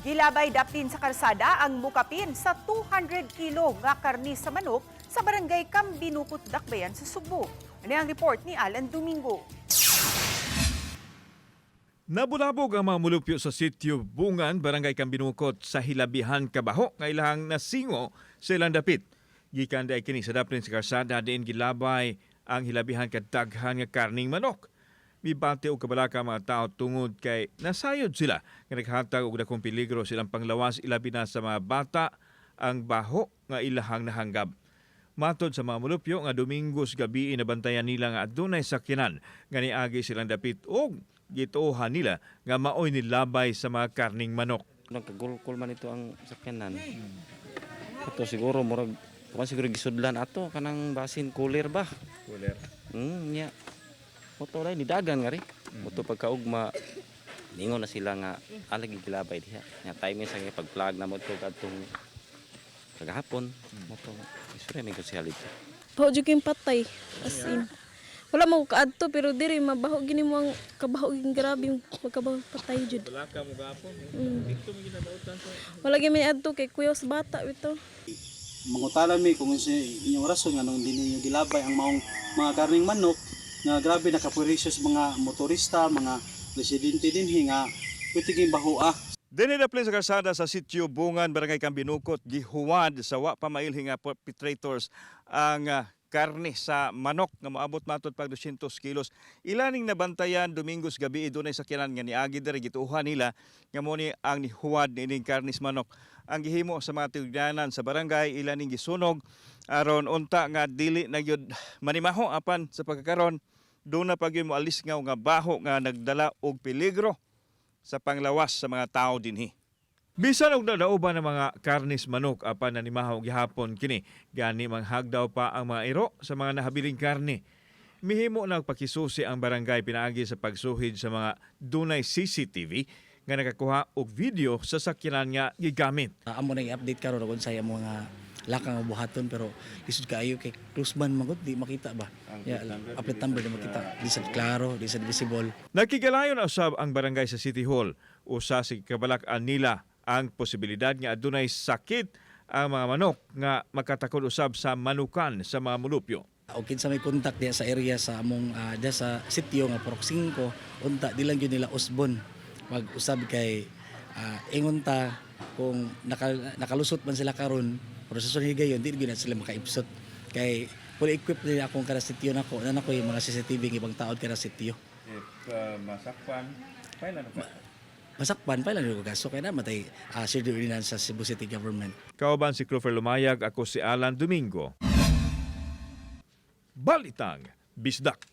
Gilabay daplin sa karsada ang mukapin sa 200 kilo nga karni sa manok sa barangay Cambinukot, Dakbayan sa Sugbo. Ano ang report ni Alan Domingo? Nabulabog ang mga mulupyo sa sitio Bungan, Barangay Cambinukot, sa hilabihan kabaho nga ilahang nasingo sa ilang dapit. Gikan diay kini sa daplin sa karsada diin gilabay ang hilabihan kadaghan nga karning manok. Mibati og kabalaka ang mga tao tungod kay nasayod sila nga naghatag og dakong peligro silang panglawas, ilabi na sa mga bata, ang baho nga ilahang nahanggab. Matod sa mga mulupyo nga Domingo sa gabi, nabantayan nila nga adunay sakyanan nga niagi silang dapit og gituohan nila nga maoy nilabay sa mga karning manok. Nagkagulkol man ito ang sakyanan. Ito siguro murag kuan siguro gisudlan ato kanang basin cooler ba. Cooler. Nya. Moto ni dagan nga ri. Moto pagkaugma ningon na sila nga alagi gilabay diha. Nya timing sa pag-plug na mo to kadtong kagahapon. Moto isure may konsehal dito. Baho jud kayong patay. As in. Wala mo kaadto pero diri mabaho gini mo ang kabaho ging grabe magkabaho patay jud. Balaka mo gapon. Dito mo ginadautan sa Wala gyud may adto kay kuyaw sa bata bitaw. Mangutala mi kung sa inyong rason nga nung hindi ninyo gilabay ang maong mga karning manok nga grabe nakapurisyo sa mga motorista, mga residente dinhi nga pwede ging bahoa. Dinhi daplin sa karsada sa sitio Bungan, Barangay Cambinukot, gihuwad sa wa pa mailhi nga perpetrators ang karne sa manok nga moabot matod pag 200 kilos. Ilaning nabantayan Domingos gabi, dunay sakyanan nga niagi diri, gituohan nila nga mo ni ang nihuwad niining karne sa manok. Ang gihimo sa mga tigdanan sa barangay, ilaning gisunog aron unta nga dili na gyud manimaho, apan sa pagkakaron doon na pag mo alis nga nga baho nga nagdala og peligro sa panglawas sa mga tao dinhi. Bisan og nadauban ng mga karnis manok, apan nanimahaw gihapon kini, gani manghagdaw pa ang mga iro sa mga nahabiling karne. Mihimo na pakisusi ang barangay pinaagi sa pagsuhid sa mga dunay CCTV nga nakakuha og video sa sakyanan nga gigamit. Amo na i-update karon kung sa mga lakang nga buhaton, pero lisod kaayo kay close man magod, di makita ba. Yeah, update number di makita. Di sa klaro, di sa visible. Nakigalayon usab ang barangay sa City Hall. Usa sa kabalak-an nila ang posibilidad nga adunay sakit ang mga manok nga makatakod usab sa manukan sa mga mulupyo. O kinsa may contact diya sa area sa among diya sa sitio nga Purok 5, unta di lang gyud nila usbon mag-usab kay ingon ta kung nakalusot man sila karon pero sa sunod higayon di gyud na sila makaipsot kay fully equipped nila akong kada sitio nako na nako yung mga CCTV ng ibang taon kada sitio. If masakpan, pailan ka? Masakpan pa lang ko kaso kay na matay ordinance sa Cebu City Government. Kauban si Clover Lumayag, ako si Alan Domingo. Balitang Bisdak.